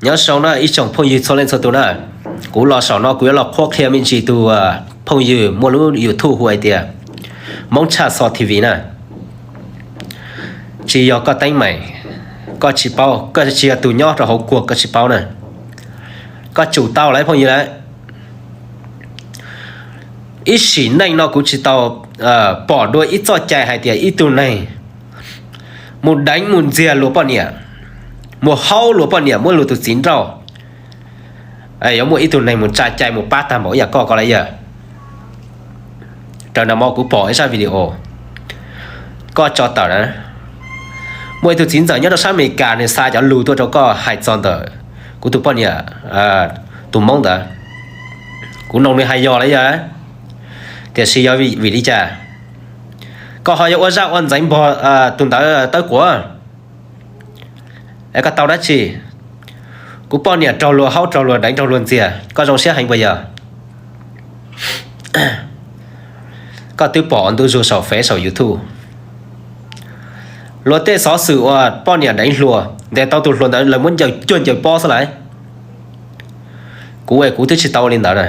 Nyob zoo na ib tsoom phooj ywg txhua leej txhua tus na. Kuv los saum no kuv yuav los qhuab qhia me ntsis tus phooj ywg muaj lub YouTube hu hais tias Hmoob Tshaj Xo T V na. Tsis yog koj teeb meem, koj tsis paub, koj tsis yog tus nyob rau hauv kuag koj tsis paub na. Koj tsum tau lawm phooj ywg lawm. Ib sim neej no kuv tsis tau pom dua ib txoj cai hais tias ib tug neeg mus deev mus ntxias luag poj niam, mus haub luag poj niam muab luag tus txiv nrauj, yuav muaj ib tug neeg mus tsa cai mus pab tag npaum ib yam koj ko lawm yawg. Raws nram mo kuv pom ib zaj video koj tso tawm na, muaj ib tug txiv ntxawm nyob rau sab Amelikas nws xa cov lus tuaj rau koj hais txog ntawm kuv tus poj niam tus Hmoob ntawd. Kuv noog nws hais yog lawm yawg, tiam sis yog vim li cas koj ho yuav ua zaj ua ntxeev npog tus ntawd tawb quav? Es koj tau dab tsi? Kuv poj niam raug luag haub raug luag deev raug luag ntxias koj zoo siab heev puas yog? Koj twb pom ntu zus saum Fev saum YouTube, luag tej xov xwm uas poj niam deev hluas ntes tau tus hluas ntawd lawv muab ncaws cuag ncaws pob xwb lawm. Kuv es kuv twb tsis tau ua li ntawd na.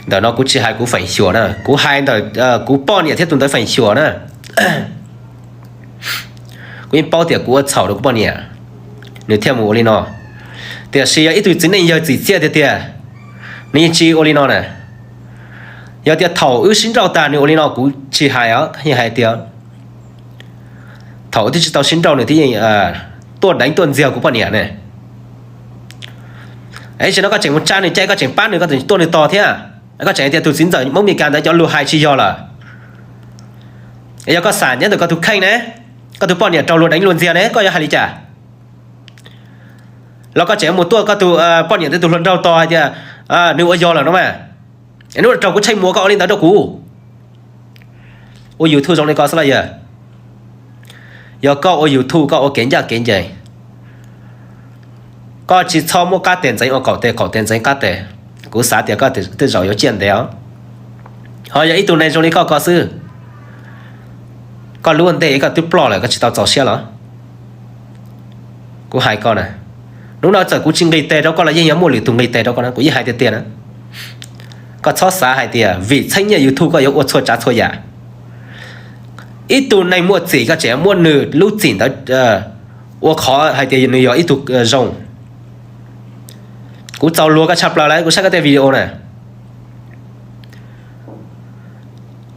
Ntawm no kuv tsis hais kuv feem xyuam na, kuv hais ntawm kuv poj niam thiab tus ntawd feem xyuam na. Kuv yeej paub tias kuv ua txhaum rau kuv poj niam, nws thiaj mus ua li no. Tiam sis yog ib tug txiv neej yawg txim txiaj tiag tiag, nws yeej tsis ua li no na. Yog tias thaum wb sib nrauj tag nws ua li no kuv tsis hais os, yeej hais tias thaum wb twb tsis tau sib nrauj nws twb yeej tuaj deev tuaj ntxias kuv poj niam ne. Es tam sim no koj tseem mus tsa nws cai, koj tseem pab nws, koj tseem tuaj nws tos thiab. Koj tseem hais tias tus txiv ntxawm Hmoob Mes Kas ntawd cov lus hais tsis yog lawm. Es yog koj xam nyob ntawm koj tus kheej ne, koj tus poj niam raug luag deev luag ntxias ne, koj yuav hais li cas? Los koj tseem mus tuaj koj tus poj niam ntawd tus hluas nraug tos hais tias nws ua yog lawm no mas. Es hnub no raug kuv tsheej muas koj ua li ntawd rau kuv. Ua YouTube zoo li ko xwb los yawg. Yog koj ua YouTube koj ua kev ncaj kev ncees, koj tsis txhob muab qab tes ntxeev ua qaum tes, qaum tes ntxeev qab tes. Kuv xav tias koj tej zaum yuav ciaj ntev os. Ho yog ib tug neeg zoo li koj ko xwb, koj lub ua ntej koj twb ploj lawm koj tsis tau txaus siab los? Kuv hais koj na, hnub no txawm kuv tsis nqis tes rau koj los yeej yuav muaj lwm tus nqis tes rau koj na, kuv yeej hais tiag tiag na. Koj txhob xav hais tias vim txheeb nyiaj YouTube koj yuav ua txhua tsav txhua yam. Ib tug neeg muaj txim koj tseem muab nws lub txim ntawd ua qhov hais tias nws yog ib tug zoo. Kuv txaus luag koj tshaj plaws lawm, kuv saib koj tej video na.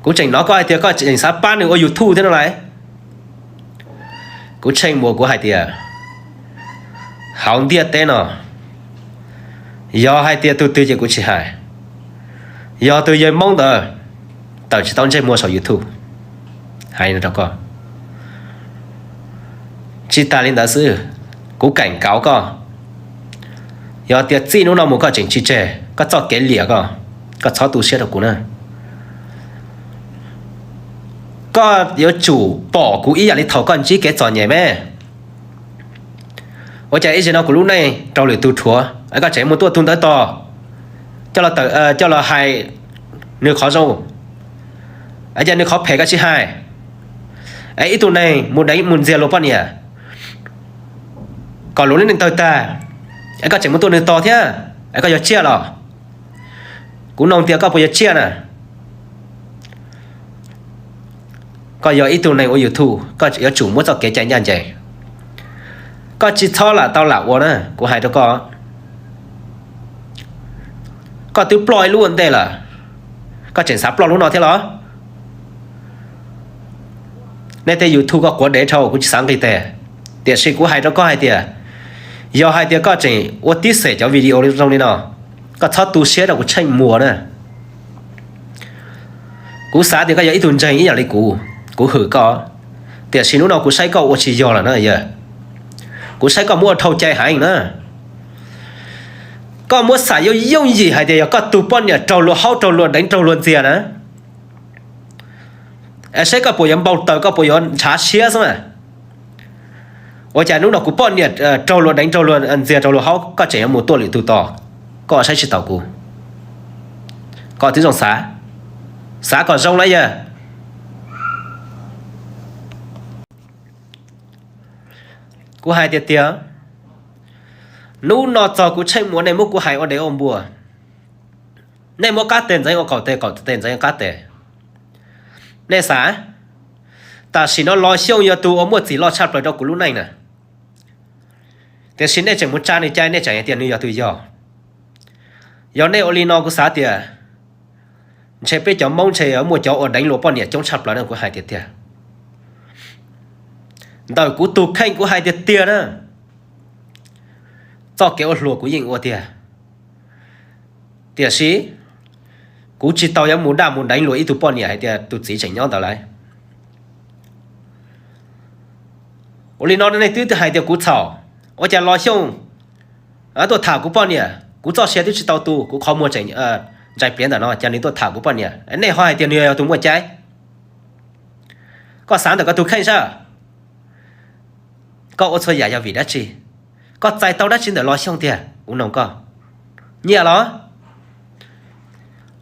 Kuv tseem hnov koj hais tias koj tseem xav pab nws ua YouTube thiab no lauj. Kuv tsheej muas kuv hais tias hauv ntiaj teb no, yog hais tias tus twg ces kuv tsis hais, yog tus yawg Hmoob ntawd tawm tsis tau ntsej muag saum YouTube. Hais rau koj, tsis tas li ntawd xwb, kuv keem kauv koj. Yog tias txij hnub no mus koj tseem tsis tseg koj txoj kev liam koj, koj txhob tu siab rau kuv na. Koj yuav tsum pom kuv ib yam li thaum koj ntsib kev txom nyem me. Ua cas ib zaug no kuv lub neej raug lwm tus rhuav, koj tseem mus tuaj tus ntawd tos, coj los hais nws qhov zoo, es cas nws qhov phem koj tsis hais? Es ib tug neeg mus deev mus ntxias luag poj niam kom luag lub neej tawg tag, es koj tseem mus tuaj nws tos thiab, es koj yuav ciaj los? Kuv nug tias koj puas yuav ciaj na? Koj yog ib tug neeg ua YouTube, koj yuav tsum muab txoj kev cai ncaj ncees. Koj tsis txhob lam tau lam ua na, kuv hais rau koj. Koj twb ploj ib lub ua ntej lawm, koj tseem xav ploj lub no thiab los? Nej tej YouTube koj quav dev dhau, kuv tsis xav nqis tes. Tiam sis kuv hais rau koj hais tias, yog hais tias koj tseem ua tib xeem cov video zoo li no, koj txhob tu siab rau kuv tsheej muas na. Kuv xav tias koj yog ib tug ntseeg ib yam li kuv, kuv hwm koj. Tiam sis hnub no kuv saib koj ua tsis yog lawm na yawg. Kuv saib koj muab ua dhau cai heev na. Koj muab xam yooj yooj yim hais tias yog koj tus poj niam raug luag haub raug luag deev raug luag ntxias na, es saib koj puas yuav npau taws, koj puas yuav ntshav siab xwb na. Ua cas hnub no kuv poj niam raug luag deev raug luag ntxias raug luag haub koj tseem yuav mus tuaj lwm tus tos, koj saib tsis taus kuv. Koj twb zoo xav, xav kom zoo na yawg. Kuv hais tiag tiag, hnub no txog kuv Tsheej Muas nej muab kuv hais ua dev ua npua, nej muab qab tes ntxeev ua qaum tes, qaum tes ntxeev ua qab tes. Nej xav, tam sim no Los Xyooj yog tus uas muaj txim loj tshaj plaws rau kuv lub neej na, tiam sis nej tseem mus tsa nws cai, nej tseem hais tias nws yog tus yog. Yog nej ua li no kuv xav tias ntshe peb cov Hmoob ntshe muaj cov uas deev luag poj niam coob tshaj plaws no, kuv hais tiag tiag. Ntawm kuv tus kheej kuv hais tiag tiag na, txoj kev ua hluas kuv yeej ua tiag, tiam sis kuv tsis tau yuav mus daj mus deev luag ib tug poj niam hais tias tus txiv tseem nyob ntawd lawm. Ua li no nej twb hais tias kuv txhaum, ua cas Los Xyooj tuaj tham kuv poj niam, kuv txoj sia twb tsis tau tu, kuv qhov muag tseem ntsais pliav ntawm no, cas nws tuaj tham kuv poj niam, nej ho hais tias nws yog tus muaj cai. Koj xav ntawm koj tus kheej saib, koj ua txhua yam yog vim dab tsi? Koj txais tau dab tsi ntawm Los Xyooj tiag, kuv noog koj? Nyiaj los?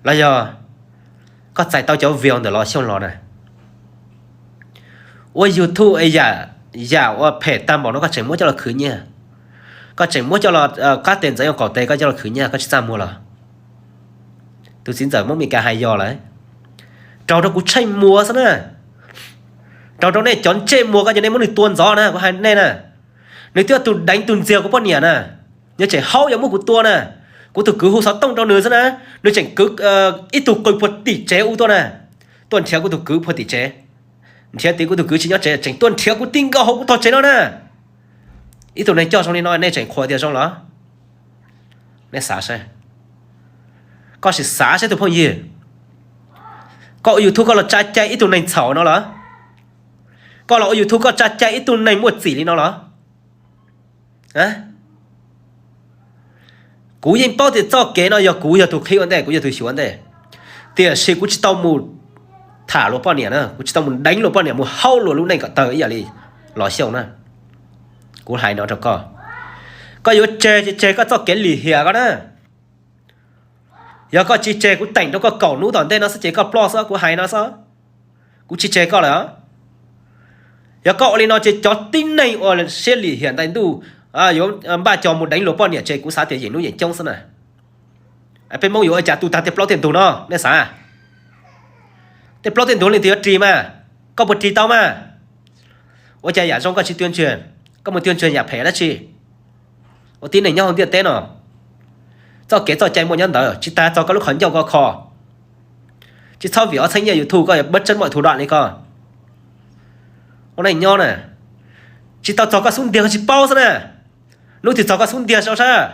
Los yog koj txais tau cov view ntawm Los Xyooj los na? Ua YouTube yam, yam ua phem tag npaum no koj tseem muab coj los khwv nyiaj, koj tseem muab coj los qab tes ntxeev ua qaum tes koj coj los khwv nyiaj, koj tsis txaj muag los? Tus txiv ntxawm Hmoob Meskas hais yog lawm, raug rau kuv Tsheej Muas xwb na, raug rau nej cov ntsej muag koj ces nej muab nws tua ntxov na, kuv hais nej na. Nws twb yog tus deev tus ntxias kuv poj niam na, nws tseem haub yuav muab kuv tua na. Kuv tus kwv hu xov tooj rau nws xwb na, nws tseem kwv ib tug qws puag tim tsev ua tuaj na, tuaj nrhiav kuv tus kwv puag tim tsev, nrhiav tias kuv tus kwv tsis nyob tsev, tseem tuaj nrhiav kuv ti nkaus hauv kuv tog tsev no na. Ib tug neeg coj zoo li no nej tseem qhuas tias zoo los? Nej xav saib, koj sim xav saib tus phooj ywg, koj ua YouTube koj los tsa cai ib tug neeg txhaum no los? Koj los ua YouTube koj tsa cai ib tug neeg muaj txim li no los? Kuv yeej paub tias txoj kev no yog kuv yog tus qhib ua ntej, kuv yog tus xyuas ua ntej, tiam sis kuv tsis tau mus tham luag poj niam na, kuv tsis tau mus deev luag poj niam, mus haub luag lub neej kom tawg ib yam li Los Xyooj na. Kuv hais no rau koj, koj yuav tseg ces tseg koj txoj kev lim hiam koj na. Yog koj tsis tseg kuv teem rau koj kaum hnub tom ntej no xwb ces koj ploj xwb, kuv hais no xwb, kuv tsis tseg koj lawm. Yog koj ua li no ces cov tib neeg uas siab lim hiam ntais ntuj yuav npaj co mus deev luag poj niam ces kuv xav tias yim hnub yim coob xwb na. Peb Hmoob yuav ua cas tu tag tej plaub tej ntug no nej xav? Tej plaub tej ntug leej twg yuav ris mas, koj puas ris tau mas? Ua cas yam zoo koj tsis tuyên truyền, koj mus tuyên truyền yam phem dab tsi? Ua tib neeg nyob hauv ntiaj teb no, txoj kev txoj cai muaj nyob ntawd, tsis tas txog koj lub qhov ncauj koj kho. Tsis txhob vim ob txheeb nyiaj YouTube koj yuav bớt tseeb mom thu đoạn li koj. Ua neej nyob na, tsis tau txog koj xub ntiag koj tsis paub xwb na. Hnub twg txog koj xub ntiag saib,